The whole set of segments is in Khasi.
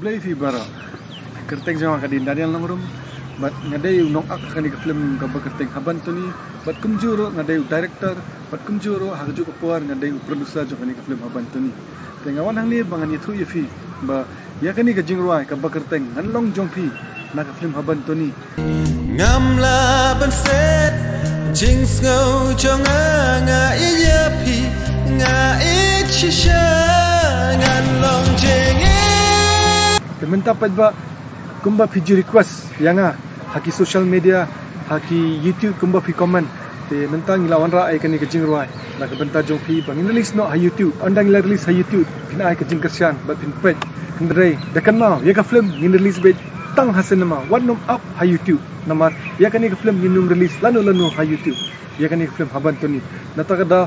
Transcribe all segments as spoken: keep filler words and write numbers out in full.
Khublei phi baroh. Kyrteng jong nga ka dei Daniel Nongrum. Bad nga dei u nongak ha kane ka film kaba kyrteng Haban Tony. Bad kumjuh ruh nga dei u director. Bad kumjuh ruh ha kajuh ka por nga dei u producer jong kane ka film Haban Tony. Te nga wan hangne ba ngan ïathuh ïa phi ba ïa kane ka jingrwai kaba kyrteng Ngan Long Jong Phi na ka film Haban Tony. Ngam lah ban set jingsngew jong nga, nga ïeit ïa phi, nga ïeit shisha, ngan long jingïeit. Te mynta pat ba kumba phi ju request ïa nga ha ki social media, ha ki YouTube, kumba phi comment, te mynta ngi la wanrah ïa kane ka jingrwai na ka bynta jong phi ba ngin release noh ha YouTube. Ynda ngi la release ha YouTube phin ai ka jingkyrshan bad phin peit. Hynrei da kynmaw, ïa ka film ngin release beit tang ha cinema, wat nym ap ha YouTube. Namar ïa kane ka film ngin nym release lano lano ha YouTube. Ïa kane ka film Haban Tony. Nangta ka da,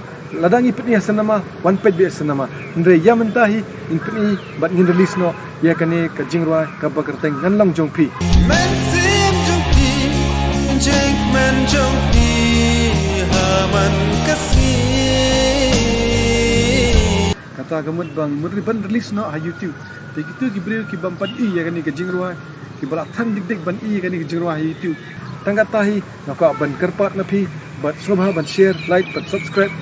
lada ngi pyni ha cinema, wan peit beit ha cinema. Hynrei ïa mynta hi ngin pyni bad ngin release noh ïa kane ka jingrwai kaba kyrteng Ngan Long Jong Phi. Mynsiem jong phi, jingkmen jong phi ha man ka sngi. Kata ka mut ba ngi mut ban release noh ha YouTube. Te kito ki briew ki bym pat ïohi ïa kane ka jingrwai, kiba la thrang dik dik ban ïohi ïa kane ka jingrwai ha YouTube, tang kata hi nga kwah ban kyrpad na phi bad sngewbha ban share, like bad subscribe.